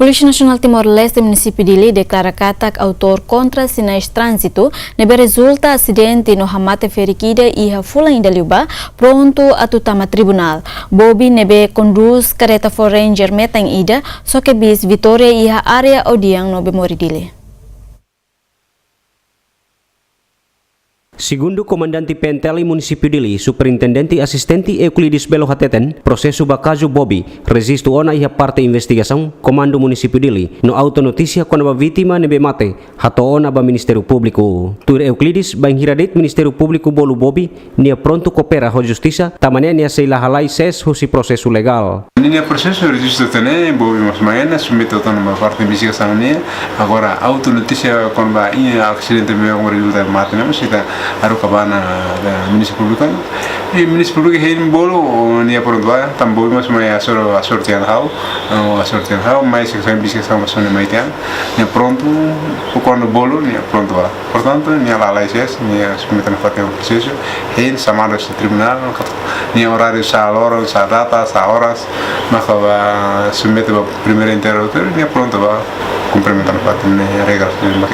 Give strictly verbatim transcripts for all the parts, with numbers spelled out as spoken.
Polísia Nasionál Timor-Leste Munisípiu Dili deklara katak autór kontra sinais tránzitu ne'ebé rezulta asidente no hamate ferik ida iha fulan ida liubá prontu atu tama tribunál. Bobi ne'ebé kondús kareta Ford Ranger metan ida, xoke bis vitória iha área Odian no Bemori Dili. Segundu Komandante P N T L Munisípiu Dili, Superintendente Asistente Euclides Belo hateten, prosesu ba kazu Bobi rejistu ona iha parte investigasaun Komandu Munisípiu Dili, no auto notísia kona-ba vítima ne'ebé mate hato'o ona ba Ministériu Públiku. Tuir Euclides, bainhira de'it Ministériu Públiku bolu Bobi, nia prontu koopera ho justisa, tanba ne'e nia sei la halai sees husi prosesu legál. Ninia prosesu rejistu tiha ona, Bobi mós mai ona, submete tiha ona ba parte investigasaun nian. Agora, auto notísia kona-ba asidente ne'ebé rezulta mate ne'e mós ita haruka ba Ministériu Públiku. I Ministériu Públiku hein bolu, nia prontu ba, tanba Bobi mós mai asor, asor tiha ona ha'u, asor tiha ona ha'u, mai sesaun investigasaun mós mai tiha ona, nia prontu, kuandu bolu, nia prontu ba. Portantu, nia la halai sees, nia submete nafatin prosesu, hein xamadu husi tribunál, nia oráriu sá loron, sá data, sá oras, maka ba submete ba primeira interlokutór, nia prontu ba kumprimenta nafatin ne'e regra ne'e mak.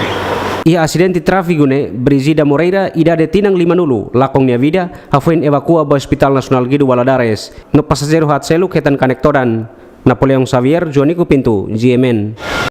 Iha asidente tráfiku ne'e, Brigida Moreira, idade tinan limanulu, lakon nia vida, hafoin evakua ba Hospital Nasionál Guido Valadares, no pasajeiru haat seluk hetan kanek todan. Napoleão Xavier, Joanico Pinto, G M N.